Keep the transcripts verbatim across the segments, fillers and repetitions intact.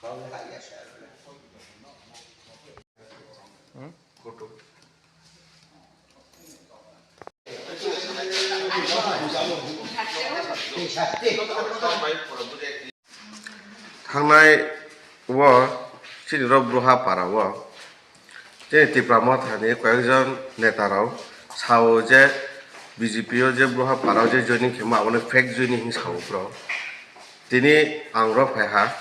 Thangnai o chini rok Bruha para o chini Tipra Motha ni koyekjon neta rok sao je B J P o je Bruha para o je joining khe ma, aboni fake joining hin sao bro. Tini ang rok phai ha.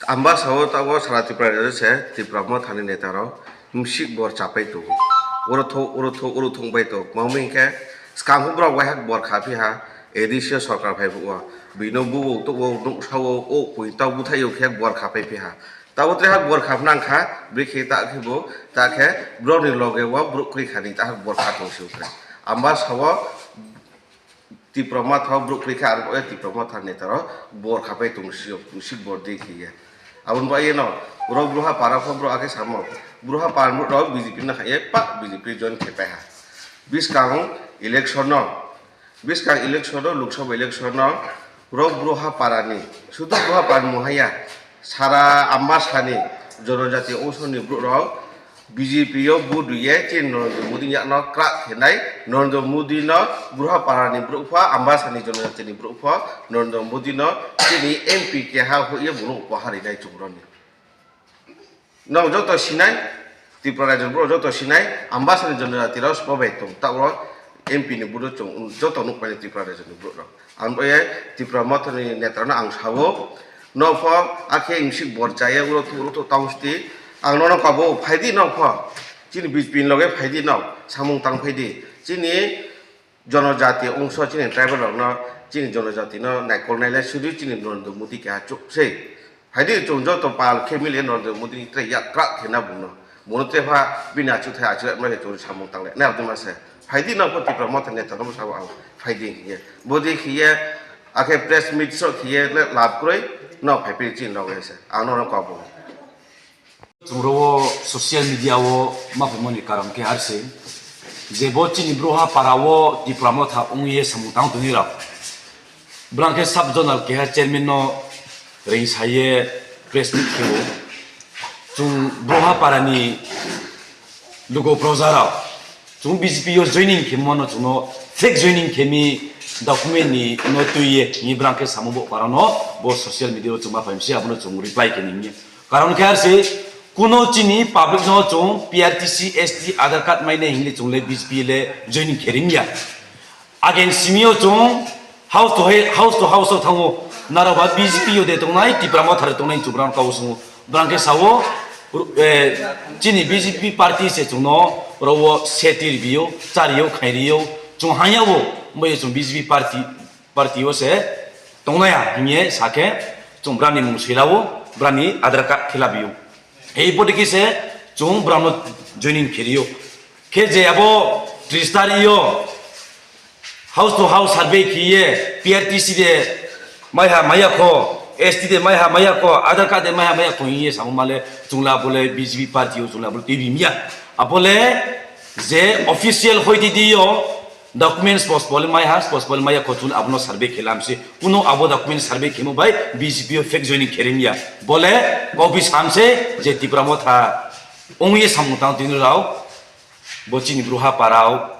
Ambasa o tabok sara Tripura rajyo se Tipra Motha ni neta rok msik bor chapai tongo. Oro thok, oro thok, oro thok bai tongo. Tma hwnba hinkhe swkang borok bai hak bor kha phi ha, A D C o sorkar phai o. Bino bubo tongo, nuksa o, o pui ta buthai o khe bor kha pai phi ha. Tabok tre hak bor kha nang kha, bwrwi khe ta khe bo, ta khe borok ni loge o borok kwrwi kha ni ta hak bor kha tong si o tre. Ambasa o Tipra Motha o borok kwrwi khe, aro o Tipra Motha neta rok bor kha pai tong si o, sik bor de khe ye. Aboni bagwi no, borok Bruha para kho borok akhe samo, Bruha para borok rok B J P no kha ye, pak B J P join khe pai ha. Bwskang election no, bwskang election no, Lok Sabha election no, borok Bruha para ni, sudu Bruha para ni mung haya, sara Ambasa ni jonojati ongso ni borok rok, B J P o vote rwiye chini Narendra Modi yakno kwrak khenai, Narendra Modi no Bruha para ni borok pho, Ambasa ni jonojati ni borok pho, Narendra Modi no chini M P keha hoye bono upahar rinai chwng roni. Nok joto sinai, Tripura rajyo borok joto sinai, Ambasa ni jonojati rok sbo bai tong, ta oro M P ni vote o chwng joto nuk pai Tripura rajyo ni borok rok. Ang boye Tipra Motha ni neta rok no ang sao, no pho akhe msik bor chaya uro thu uro thu tong sti, ang nono kabo phaidi no pho, chini B J P ni loge phaidi no, samung tang phaidi, chini jonojati ongso chini tribal rok no, chini jonojati no naikol nailai sudu chini Narendra Modi keha chuk sei. Phaidi chwng joto pal khe mili Narendra Modi ni tre yak kwrak khe na bung no. Bono tre pha bini achuk thai achuk ma khe chwng samung tang le. Na abdi ma se. Phaidi no pho Tipra Motha neta no sabo ang phaidi khe ye. Bodi khe ye akhe press meet so khe ye le lab kroi no phai phi chin rok se. Ang no no kabo. Chwng ro o social media o ma phaimani karon khe har se. Je bo chini Bruha para o Tipra Motha ong ye samung tang tuni rok. Bwrang khe sub zonal keha chairman no ring saye press meet khe o. Chwng Bruha para ni lugo proja rok. Chwng B J P o joining khe mano chwngno fake joining khe mi document ni no twi ye ni bwrang khe samo bo para no bo social media o chwng ma phaim se abono chwng reply khe ni. Karon khe ar se kuno chini public no chwng P R T C, S T, Aadhaar card mai nai hinle chwng le B J P le joining khe ring ya. Again, simio chwng house to he-, house to house o thango. Naro ba B J P yo de tongnai, Tipra Motha de tongnai, chwng brang kau sungo. Brang khe sao, eh, chini B J P party se chwngno, oro o seti ribio, chario, khainrio, chwng hanya o, mbai chwng B J P party, party o se tongnai ya, hingye sakhe, chwng brani mung sela o, brani Aadhaar card khela bio. Ei poti khe se, chwng brano joining kherio. Khe je abo tris tarik yo house to house survey khiye P R T C de maiha maya kho, S T de maiha maya kho, Aadhaar card de maiha maya kho hiye samo male chwngla bole B J P party o chwngla bole twi bimya. Abole je official hoi di di yo documents pos bole maiha, pos bole maya kho chwng abono survey khelam se. Kuno abo document survey khemo bai B J P o fake joining kheremya. Bole office ham se je Tipra Motha ongye samung tang tini rao. Bo chini Bruha para o,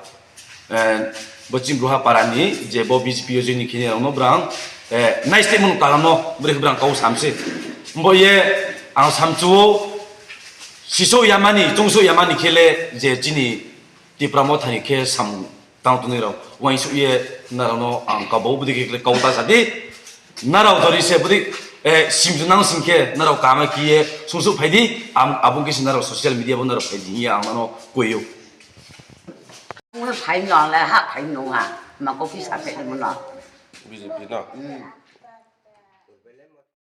eh, bo chini Bruha para ni je bo B J P o joining khini rao no brang, eh, nai statement kalam no bwrwi brang kau samse. Bo ye ang samchu o siso yamani, chungso yamani khele je chini Tipra Motha ni khe samung tang tuni rao. Wain su ye naro no ang kabo budi khe kau ta sadi. Narao dori se budi, eh, simju nang sing khe narao kama kiye sungsuk phaidi, am-, abung kisi narao social media bo narao phaidi hiya ang no koyo. Mui phai no le ha phai no ha, ma ko kisa phe mo no. B J P no? Hmm.